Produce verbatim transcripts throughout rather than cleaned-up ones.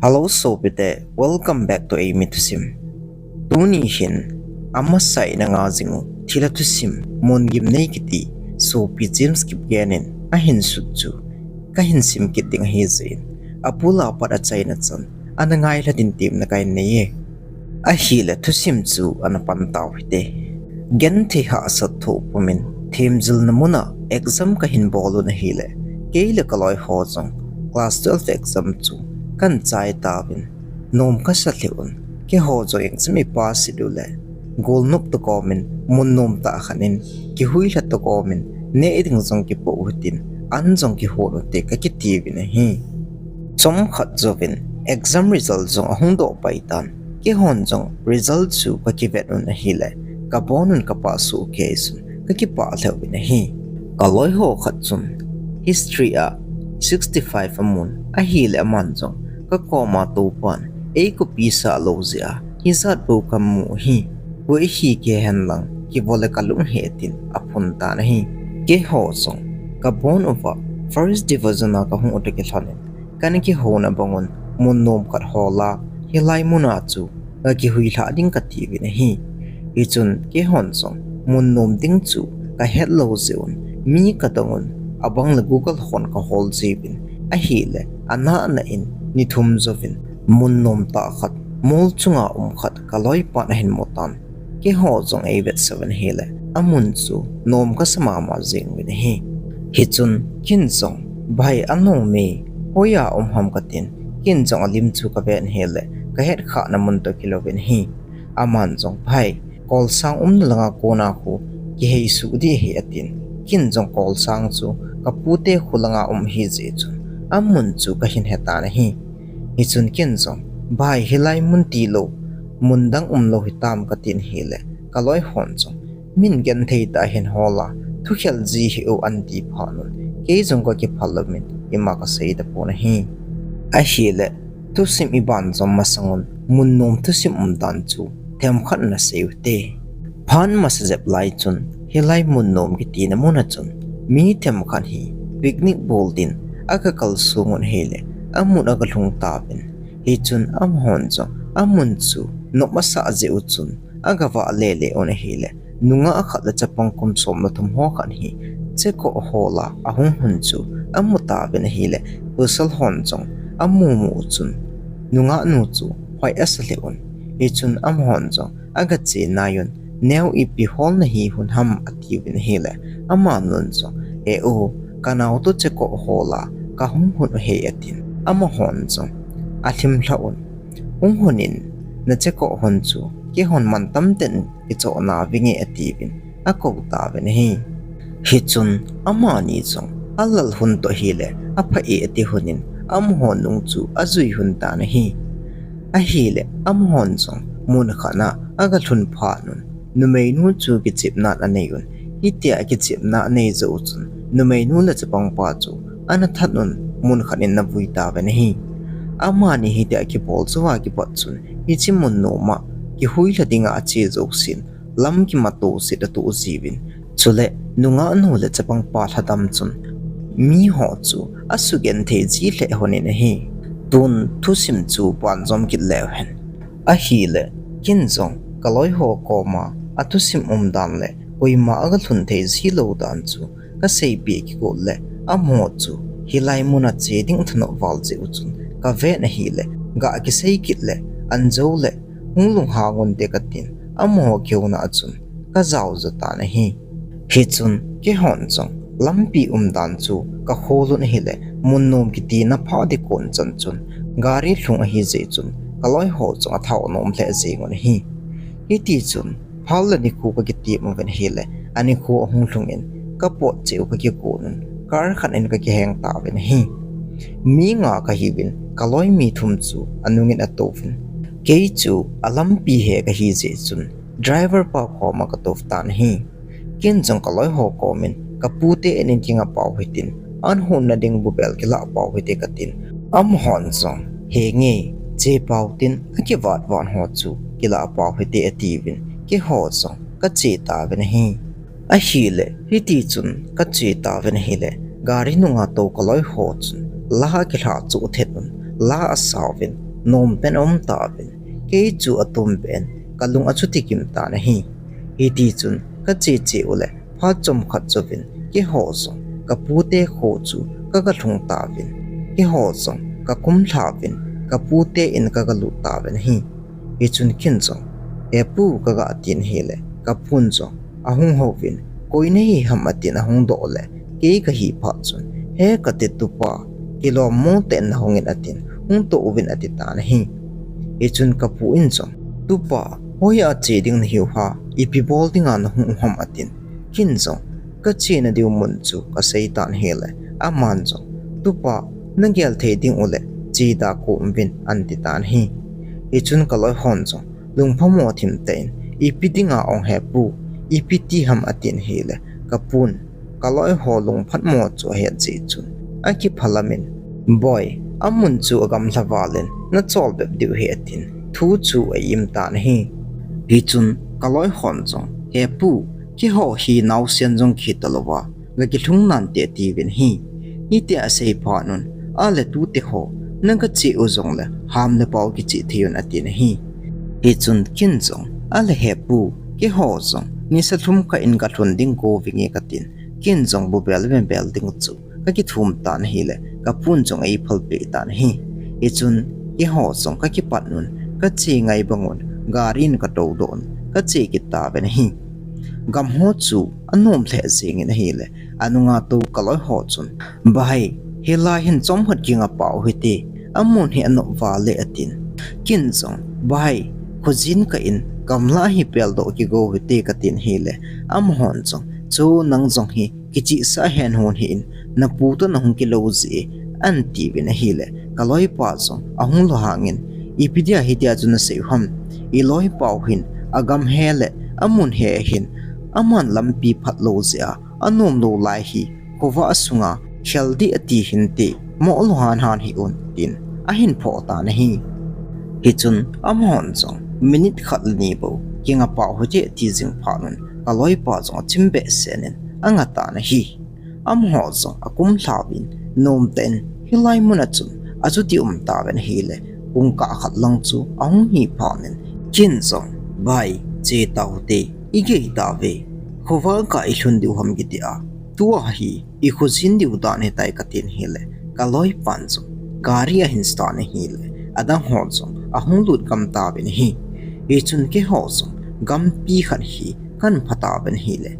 Hello sopite, welcome back to Eimi Thusim. Tuni hin, amasa in nga jing u, thilha thusim, Mun Gimnei kiti, sopi James Kipgen in ahin sut chu kahin sim kit ding ahi jeh in, abul a pat achaina chan ana ngailha din temna kahin nei e. Ahile thusim chu ana pan tau hite. Genthei hahsat thoh pumin, themjilna muna exam kahin bol un ahile, kei le kaloi ho jong class twelve exam chu kahin chai tauvin, nom kasa lheh un, keiho jong exam i pass it uleh, golnop toh komin, mun nom tah khat in, kihuilha toh komin, neh ding jong kipoh u hitin, an jong kihon u hite kakitiuvin ahi. Chomkhat jouvin, exam result jong ahung doh pai tan, keihon jong result chu kakivet un ahile, kabon un ka pass u case un, kakipah lheh uvin ahi. Kaloi ho khat chun, history a sixty five amun, ahile aman jong, kakoma toupan, eikopisa lou jeh a, hijat bou kamu ahi. Koi hi kihen lang, kivo le kalung ahi tin, aphun tan ahi. Keiho jong, kabon uva, first division a kahung u toh kilhonin, kana kihouna bangun, mun nom khat hol a, hilai muna chu, kakihuilha ding katiuvin ahi. Hichun, keihon jong, mun nom ding chu, kahet lou jeh un, mi kadong un, abang le Google hon kahol jiuvin, ahile, ana ana in, ni thum jouvin, mun nom tah khat, mol chunga um khat, kaloipan ahin mu tan. Keiho jong eivetsah uvin ahile, amun chu nom kasa mama jeng uvin ahi. Hichun, ken jong, bhai, anung mi, hoiya um ham katin, ken jong alim chu kaven ahile, kahet khahna mun toh kilouvin ahi. Aman jong, bhai, Kolsang umna langa kona khu, kihei suh ding ahi atin, ken jong Kolsang chu, kapute khu langa um ahi jeh chun, amun chu kahin hetan ahi. Hichun ken jong, bhai, hilai mun tilou, mun dang umlou hitam katin ahile, kaloi hon jong, min genthei tah a hin hol a, thukhel ji hih un ati phat un, kei jong kakiphal umin, ima kasei tapon ahi. Ahile, thusim iban jom masang un, mun nom thusim umdan chu, themkhat nasei u hite. Phat masa jep lai chun, hilai mun nom kitina mun a chun, mi themkhat hi, picnic bol din, aga kalsong un ahile, amun aga lhung tauvin. Hichun amahon jong, amun chu, nop asah jeh u chun, aga vah lele un ahile, nungah khat le chapang kum som le thum ho khat hi, chekoh hol a, ahung lhun chu, amu tauvin ahile, pasal hon jong, amu mu u chun, nungah nu chu, hoi asa lheh un. Hichun amahon jong, aga che nai un, neo ipi hol nahi lhun ham atiuvin ahile, amanun jong, he u, kanao toh chekoh hol a, kahung lhun u ahi atin, amahon jong, alhim lha un, hung lhun in, nachekoh lhun chu, keihon mantam tah in, kichoh nauvinge atiuvin, akou tauvin ahi. Hichun, amani jong, alal lhun toh ahile, apha e ati lhun in, amaho nung chu, ajui lhun tan ahi. Ahile, amahon jong, mun khat a, aga lhun phat un, numeinu chu kichepna anei un, hitia kichepna anei jou chun, numeinu le chapangpa chu, ana that un, mun khat in ana vui tauvin ahi. Amani hitia kibol jou a kipat chun, hiche mun nom a, kihuilha dinga ache jousen, lam kimato set atoh jiuvin. Chule, nungah nu le chapangpa lhadam chun, miho chu, asugenthei ji lheh lhon in ahi. Tun thusim chu banjom kit leu hen. Ahile, ken jong, kaloi ho koma, athusim umdan le, koima aga lhun thei ji lou dan chu, kaseipeh kigot le, amaho chu, hilai mun a che ding thanop val jeh u chun, kaven ahile, ga kisei kit le, an jou le, hung lunghang unte katin, amaho kihouna a chun, kajao jo tan ahi. Hichun, keihon jong, lampi umdan chu, kakhol un ahile, mun nom kitina phat ding kon chan chun, gari lhung ahi jeh chun, kaloi ho jong athao nom lheh jeng un ahi. Hiti chun, phal le nikho kakitem uvin ahile, anikho ahung lhung in, kapot cheh u kakigon un, car khat in kakiheng tauvin ahi. Mi nga kahiuvin, kaloi mi thum chu, anung in atouvin. Kei chu, alampi he kahi jeh chun, driver pa koma katou tan ahi. Ken jong kaloi ho komin, kapute in in kinga pau hitin, an honna ding bubel kila pau hite katin. Amahon jong, henge, che pau tin, akivat vat ho chu, kila pau hite atiuvin, keiho jong, kache tauvin ahi. Ahile, hiti chun, kache tauvin ahile, gari nunga tou kaloi ho chun, la akilha chu thet un, la asauvin, nom pen aum tauvin, kei chu atom pen kalung achuti kim tan ahi. Hiti chun kache che u le phat chomkhat jouvin keiho jong kapute kho chu kaga lhung tauvin, keiho jong kakum lhauvin kapute in kaga lut tauvin ahi. Hichun ken jong, "He pu," kaga tin ahile, kapun jong ahung houvin, "Koi nahi ham?" atin ahung doh le, kei kahi phat chun, "He kati tupa, kilom mo tah in nahung in," atin hung toh uvin ati tan ahi. Hichun kapu in jong, "Tupa, hoiya che ding nahiu ham, ipi bol dinga nahung u ham?" atin, ken jong kachena diu mun chu kasei tan ahile, aman jong, "Tupa, nagel thei ding u le che da kom uvin," ati tan ahi. Hichun kaloi hon jong lungphamo thim tah in, "Ipi dinga ong he pu, ipi ti ham?" atin ahile, kapun kaloi ho lungphatmo chu ahet jeh chun, akiphalam in, "Boi, amun chu agamla val in, nachol bep diu ahi," atin thu chu a-im tan ahi. Hichun kaloi hon jong, "He pu, keiho hi naosen jong kihi talouva, gakilhung nante," atiuvin ahi. Hitia asei phat un, "Ale tute ho, nagache u jongle ham le pao kichih thei un," atin ahi. Hichun ken jong, "Ale he pu, keiho jong nisa lhum kah in kalhun ding kou vinge," katin, ken jong bubel bebel ding chu kakithum tan ahile, kapun jong eiphalpeh tan ahi. Hichun keiho jong kakipat un, kache ngai bang un, gari in katou doh un, kache kit tauvin ahi. Gam ho chu anom lheh jeng in ahile, anunga tou kaloi ho chun, "Bhai, hilai hin chomkhat kinga pao hite, amun hi anop val e," atin, ken jong, "Bhai, khojin kah in gamla hi peldoh kigo hite," katin ahile, amahon jong, "Chu nang jong hi kichihsah hen hon hih in, napu toh nahung kilo jeh e," atiuvin ahile, kaloipa jong ahung lunghang in, "Ipi dia hitia chu nasei u ham? Iloipau hin agam he le amun he ahin, aman lampi phat lou jeh a anom lou lai hi khovah sunga khel ding ati hinte, mo lunghang hih un," tin ahin phoh tan ahi. Hichun amahon jong, "Minute khat le ni bou kinga pao hite," ati jing phat un, kaloipa jong achim behseh in anga tan ahi. Amaho jong akum lhauvin, nom tah in hilai mun a chun achuti um tauvin ahile, pung kah khat lang chu ahung hi phat in, ken jong, "Bhai, che tau hite, igei tauve, khovah kah ilhun diu ham kiti a, tua hi ikhojin diu dan ahitai," katin ahile, kaloipan jong gari ahin start in ahile, adang ho jong ahung lut gam tauvin ahi. Hichun keiho jong gampi khat hi kahin pha tauvin ahile,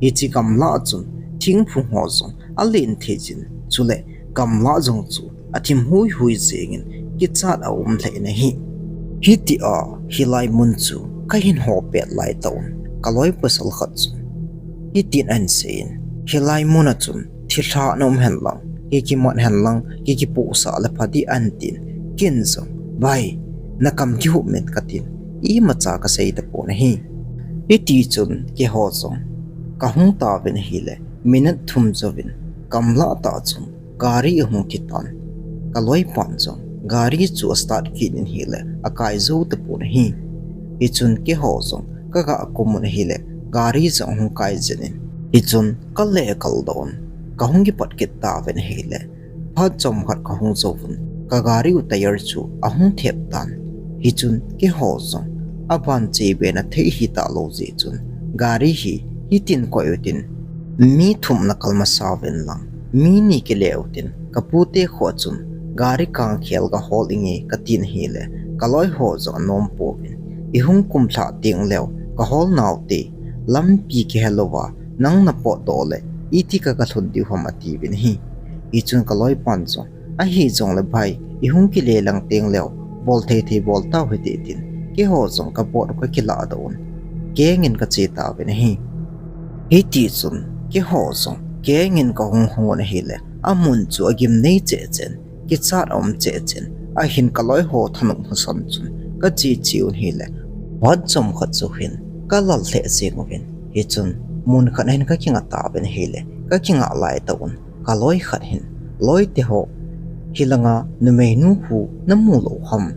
hiche gamlah chun thingphung ho jong alen thei jin, chule gamlah jong chu athim huihui jeng in kichat aum lheh in ahi. Hitia hilai mun chu kahin hopet lai tah un, kaloi pasal khat chun hitin ahin seiyin, "Hilai mun a chun thilha na um hen lang, kikimat hen lang, kikipohsah le pha ding," ahin tin, ken jong, "Bhai, nakam kihup in," katin, imacha kasei tapon ahi. Hiti chun keiho jong kahung tauvin ahile, minute thum jouvin gamlah tah chun gari ahung thi tan, kaloipan jong gari chu astart kit in ahile, akai jou tapon ahi. Hichun keiho jong kaga kum un ahile, gari jong ahung kai jin in, hichun kale kal doh un, kahung kipat kit tauvin ahile, phat chomkhat kahung jouvun, kagari u tyre chu ahung thep tan. Hichun keiho jong aban chebena thei hita lou jeh chun, gari hi hitin koi utin, mi thum nakal masa uvin lang, mi ni kile utin, kapute kho a chun gari kangkhel gahol inge katin ahile, kaloiho jong anom pouvin, "Ihung kumlhah teng leu kahol naute, lampi kihe louva nang napotdoh le iti kaga lhun diu ham?" atiuvin ahi. Hichun kaloipan jong, "Ahijongle bhai, ihung kile lang teng leu, bol thei thei bol tau hite," tin, keiho jong kabot u kakilah doh un, kengin kache tauvin ahi. Hiti chun keiho jong kengin kahung hung un ahile, amun chu agimnei cheh cheh in, kichat aum cheh cheh in, ahin kaloiho thanop lhasan chun kache che un ahile, phat chomkhat jou hin kalal lheh jeng uvin, hichun mun khat a hin kakinga tauvin ahile, kakinga lai tah un, kaloi khat hin, "Loiteho, hilanga numeinu khu namu lou ham?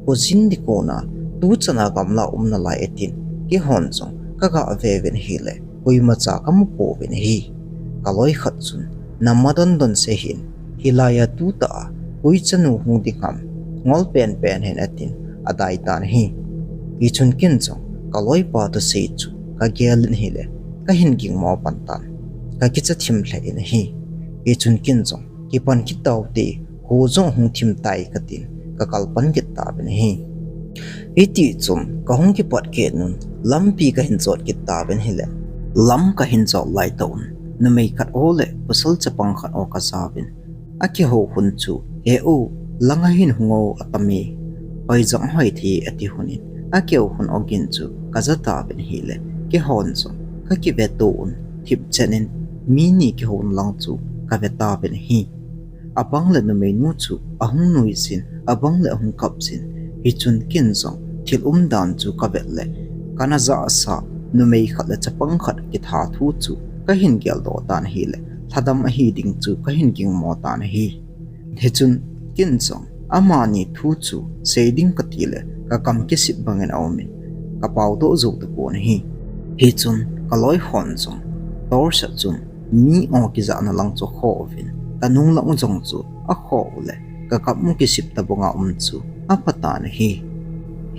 Khojin ding kona tuchana gamla um nalai e," tin, keihon jong kaga ve uvin ahile, koimacha kamu pouvin ahi. Kaloi khat chun, "Namadon don seh hih in, hilaiya tutah a koi chanu hung ding ham? ngol penpen hen atin adai tan ahi. Hichun ken jong kaloipa thusei chu kagel in ahile kahin gingmo pan tan, kakicha thim lheh in ahi. Hichun ken jong kipan kit taute, kho jong hung thim tai katin kakalpan kit tauvin ahi. Hitichun kahung kipat kit un lampi kahin jot kit tauvin ahile, lam kahin jot laitah un numei khat o le pasal chapang khat o kajauvin, akihou hun chu, "He u, langa hin hung o," atame. "Hoijong hoi thei e," ati hun in, akihou hun ogin chu kaja tauvin ahile, keihon jong kakiveto un, thipchen in mi ni kihouna lang chu kave tauvin ahi. Abang le numeinu chu ahung nuijin, abang le ahung kapjin. Hichun ken jong thil umdan chu kavet le kana jahsa numei khat le chapang khat kitha thu chu kahin geldoh tan ahile, lhadam ahi ding chu kahin gingmo tan ahi. Hichun ken jong amani thu chu sei ding kati le kakam kisip bangin aumin, kapaodoh jou tapon ahi. Hichun kaloihon jong torch a chun mi o kijahna lang chu akhoh uvin, kanung lang jong chu akhoh u le kakap mu kisip tabanga um chu apha tan ahi.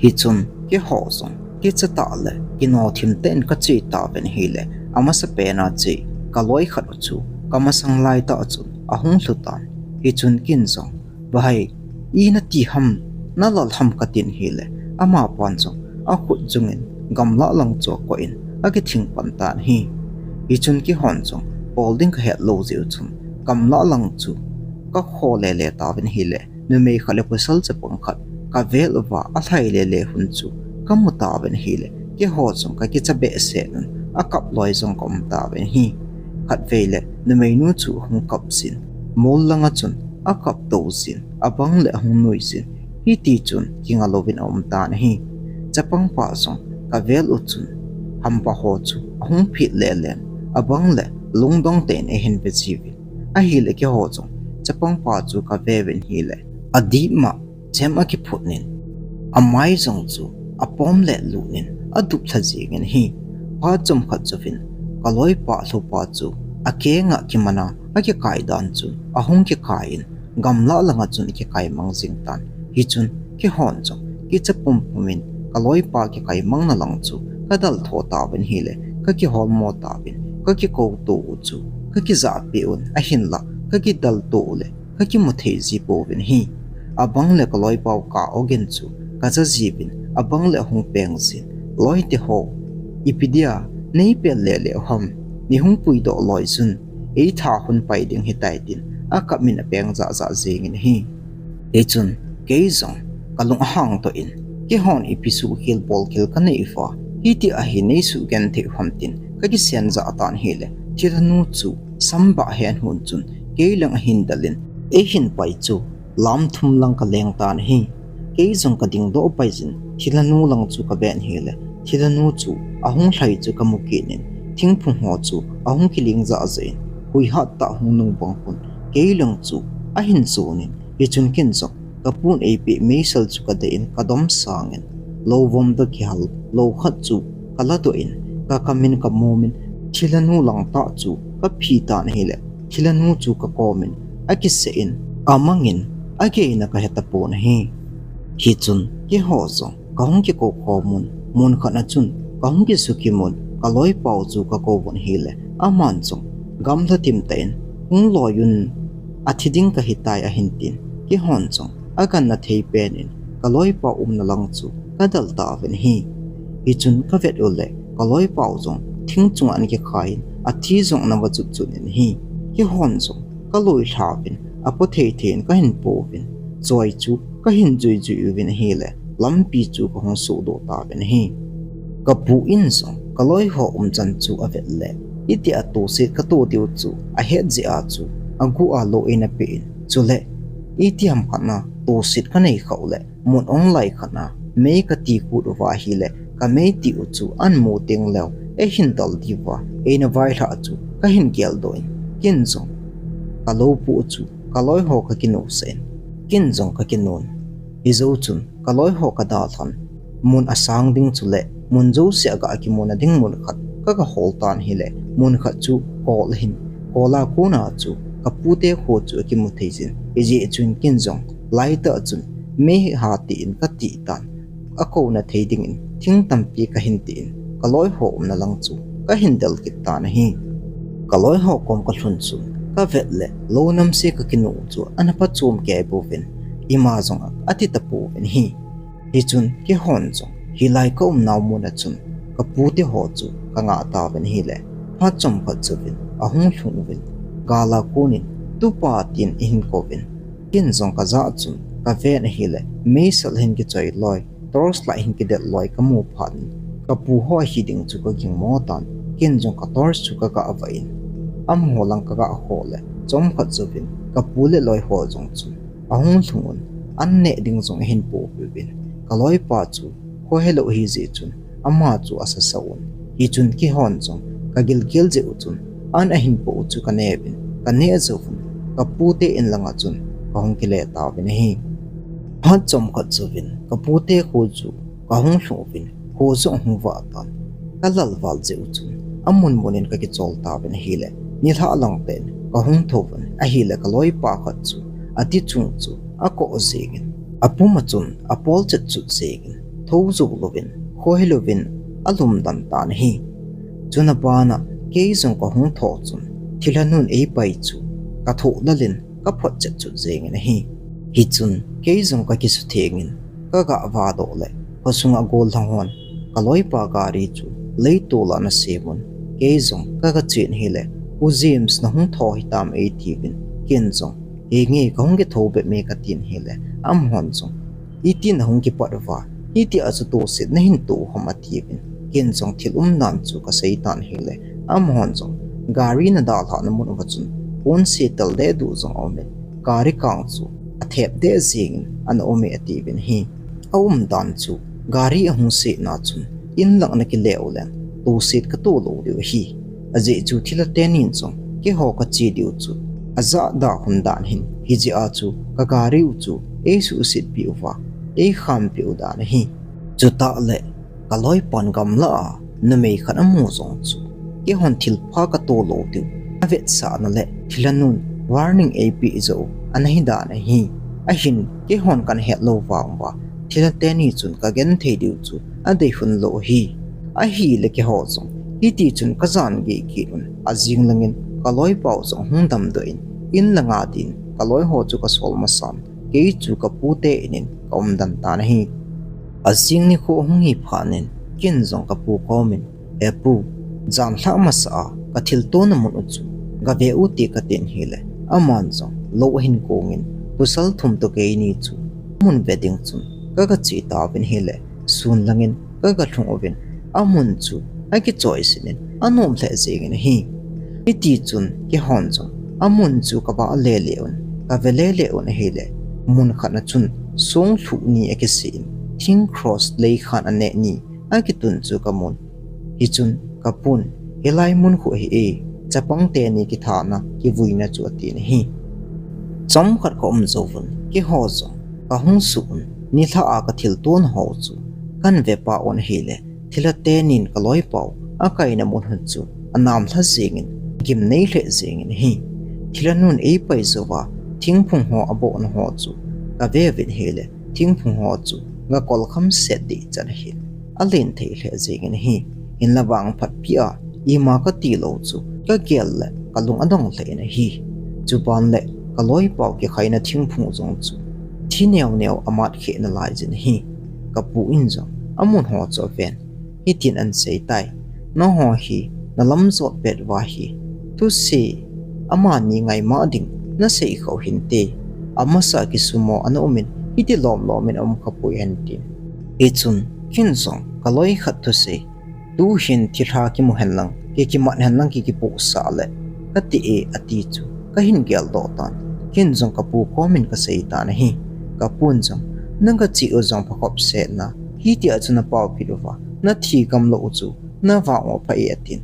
Hichun keiho jong kicha tah le kino thim tah in kache tauvin ahile, amasapen a che kaloi khat u chu kamasang laitah chun ahung lhu tan. Hichun ken jong, "Bahai, i nati ham, nalal ham?" katin ahile, amapan jong akhut jungin gamlah lang chu akoh in akithing pan tan ahi. Hichun keihon jong bol ding kahet lou jeh u chun gamlah lang chu kakho lele tauvin ahile, numei khat le pasal chapang khat kavel uva alhai lele hun chu kamu tauvin ahile, keiho jong kakicha behseh un akap loi jong kaum tauvin ahi. Khatvei le numeinu chu ahung kapjin, mol langa chun akap tou jin, abang le ahung nuijin, hitichun kinga louvin aum tan ahi. Chapangpa jong kavel u chun hampa ho chu ahung phit lelen, abang le lungdong tah in eihin ve jiuvin ahile, keiho jong chapangpa chu kaveuvin ahile, adipma chem akiphut in, amai jong chu apom le lut in adup lha jengin ahi. Phat chomkhat jouvin kaloipa lhupa chu akenga kimana akikai dan chu ahung kikai in, gamlah langa chun akikai mang jing tan. Hichun keihon jong kicha pumpum in kaloipa kikai mangna lang chu kadal tho tauvin ahile, kakiholmo tauvin, kakikouto u chu kakijahpeh un, ahinla kakidalto u le kakimu thei ji pouvin ahi. Abang le kaloipau kah ogin chu kaja jiuvin, abang le ahung peng jin, "Loite ho, ipi dia neipel lele u ham, neihung puidoh loi chun eitha hun pai ding ahitai," tin akap in apeng jahjah jengin ahi. Hichun kei jong kalung ahangtoh in, "Keihon ipi suhkhel bolkhel kanei uva, hitia hi neisugenthei u ham?" tin kakisen jah tan ahile, thilhanu chu sambah hen hun chun kei lang ahin del in, eihin pai chu lam thum lang kaleng tan ahi. Kei jong kadingdoh pai jin, thilhanu lang chu kaven ahile, thilhanu chu ahung lhai chu kamu kit in, thingphung ho chu ahung kiling jahjah in, huihat tah hung nung bang hun kei lang chu ahin jon in, hichun ken jong kapun eipeh meisel chu kadei in kadom sangin, lou vom toh kihal lou khat chu kaladoh in, kakam in kamom in, thilhanu lang tah chu kaphi tan ahile, thilhanu chu kakom in akiseh in, amang in ageina kahe tapon ahi. Hichun keiho jong kahung kikou khom un, mun khat na chun kahung kisukim un, kaloipau chu kakouvun ahile, aman jong gamlha thim tah in, "Hung loi un, athi ding kahitai," ahin tin, keihon jong aganna thei pen in kaloipau umna lang chu kadal tauvin ahi. Hichun kavet u le, kaloipau jong thing chunga ana kikhai in, athi jong ana va chutchut in ahi. Keihon jong kaloi lhauvin, apo thei thei in kahin pouvin, choi chu kahin juijui uvin ahile, lampi chu kahung sohdoh tauvin ahi. Kapu in jong kaloiho umchan chu avet le, itia toset kato diu chu ahet jeh a chu aguh a lou eina peh in, chule itiham khat na toset kanei khah u le, mun ong lai khat na mei kati kut uva ahile, kamei ti u chu ahin mu teng leu eihin dal diuva eina vailhah chu kahin geldoh in, ken jong kalou poh chu kaloiho kakinosah in, ken jong kakinon. Hijou chun kaloiho kadalhan, mun asang ding chule mun jouse a ga kimuna ding mun khat kagahol tan ahile, mun khat chu kol ahin, kol a kona chu kapute kho chu akimu thei jin, hijeh chun ken jong laitah chun mei ha tin ka ti tan. Akou na thei dingin thing tampi ka hin tin, ka loi ho umna lang chu ka hin del kit tan ahi. Ka loi ho kom ka lhun chun ka vet le lo namse ka kinu chu ana pha chom kei bouvin, ima jong a ti ta pouvin ahi. Hichun keihon jong hilai ka umnau mun a chun ka pute ho chu ka ngah tauvin ahile, phat chomkhat chuvin ahung lhung uvin, gal a konin, "Tupa," tin ahin kouvin. Ken jong ka jah chun ka ven ahile, meisel hin kichoi loi, torch light hin kidet loi ka mu phat in, ka pu ho ahi ding chu ka gingmo tan. Ken jong ka torch chu ka ga vah in, amaho lang ka ga ho le, chomkhat chuvin ka pu le loi ho jong chun ahung lhung un, an neh ding jong ahin poh uvin, ka loipa chu khohelou ahi jeh chun ama chu asa sa un. Hichun keihon jong ka gilkel jeh u chun an ahin poh u chu ka ne uvin, ka neh jouvin ka pute in langa chun ka hung kile tauvin ahi. Phat chomkhat chuvin ka pute kho chu ka hung lhung uvin, kho jong ahung vah tan. Ka lal val jeh u chun amun mun in ka kichol tauvin ahile, nilhah lang tah in ka hung thou uvin ahile, ka loipa khat chu ati chung chu akoh jengin, apum a chun apol chet chut jengin, thou jou louvin, khohelou vin alum dan tan ahi. Chuna bana kei jong ka hung thou chun thilha nun eipai chu ka thoh lal in ka phot chet chut jengin ahi. Hichun kei jong ka kisuthengin ka ga vah doh le, khosunga gollhang hon ka loipa gari chu leitol a ana sem un, kei jong ka ga chen ahile, "U James, na hung thou hitam?" ati uvin, ken jong, "Henge, ka hung kithou bep e," ka tin ahile, amahon jong, "Iti na hung kipat uva, hitia chu toset na hin to u ham?" ati uvin, ken jong thil umdan chu ka sei tan ahile, amahon jong, "Gari na dalhah na mun uva chun ponse tel deh duh jong aum in, gari kang chu athep deh jengin ana um e," ati uvin ahi. Aumdan chu gari ahung setna chun in lang ana kile u len, toset ka to lou diu ahi. Ajeh chu thilha tenin jong keiho ka che diu chu ajah da hun dan ahin, hijeh a chu ka gari u chu eisuhsetpi uva, eikhampi u dan ahi. Chutah le ka loipan gamla a numei khat amu jong chu keihon thilpha ka to lou diu avetsahna le thilha nun warning eipeh joh u ana hi dan ahi. Ahin keihon kana het lou vang uva, thilha teni chun ka genthei diu chu adei hun lou ahi. Ahile keiho jong hiti chun ka jan gei kit un, ajing langin ka loipa u jong hung damdoh in, in langa din ka loi ho chu ka sol masan, kei chu ka pute in in ka um dan tan ahi. Ajing nikho hung hi phat in ken jong ka pu komin, "He pu, jan lhah masa a ka thiltona mun u chu gave u te," ka tin ahile, aman jong lo ahin kongin, pasal thum toh keini chu amun ve ding chun ka ga che tauvin ahile, sun langin ka ga lhung uvin, amun chu akichoi sin in anom lheh jengin ahi. Hiti chun keihon jong amun chu ka vah lele un, ka ve lele un ahile, mun khat na chun song lhuh ni akisih in, thing cross lei khan aneh ni akitun chu ka mun. Hichun ka pun, "Hilai mun khu ahi e, chapang teni kithana, kivuina chu," atin ahi. Chomkhat ka um jouvun, keiho jong ka hung suh un, nilhah a ka thiltona ho chu kan ve pah un ahile, thilha tenin ka loipa u akaina mun hun chu anam lha jengin, gimnei lheh jengin ahi. Thilha nun eipai jouva thingphung ho abohna ho chu ka ve uvin ahile, thingphung ho chu ga kolkham set deh chan ahin, alen thei lheh jengin ahi. Hinla vangphat pi a ima ka ti lou chu ka gel le ka lung adong lheh in ahi. Chuban le ka loipa u kikhaina thingphung jong chu thi neo neo amat kheh nalai jin ahi. Ka pu in jong amun ho chu aven, hitin ahin sei tai, "Nangho hi na lam jot pet uva hi thuse amani ngaima ding na sei khah u hinte, amasa kisumo ana um in hiti lom lom in aum khapoi," ahin tin. Hichun ken jong ka loi khat thusei, "Tuhin thilha kimu hen lang, ki kimat hen lang, ki kipohsah le," ka ti e, ati chu ka hin geldoh tan. Ken jong ka pu komin ka sei tan ahi. Ka pun jong, "Na ga che u jong pha khop set na, hitia chu na pao kit uva, na thi gam lou u chu na vang u pha e," atin.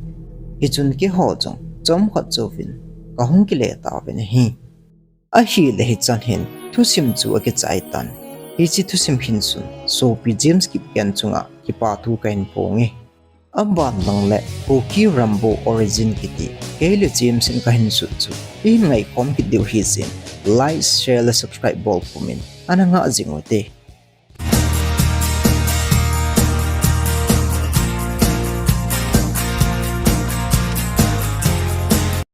Hichun keiho jong chomkhat jouvin ka hung kile tauvin ahi. Ahile hichan hin thusim chu akichai tan. Hiche thusim hin chun sopi James Kipgen chunga kipa thu ka hin phong e. Aban lang le Kuki Rambo Origin kiti kei le James in ka hin sut chu i hin ngaikhom kit diu ahi jeh in, like, share le subscribe bol pum in. ana ngah jing u te.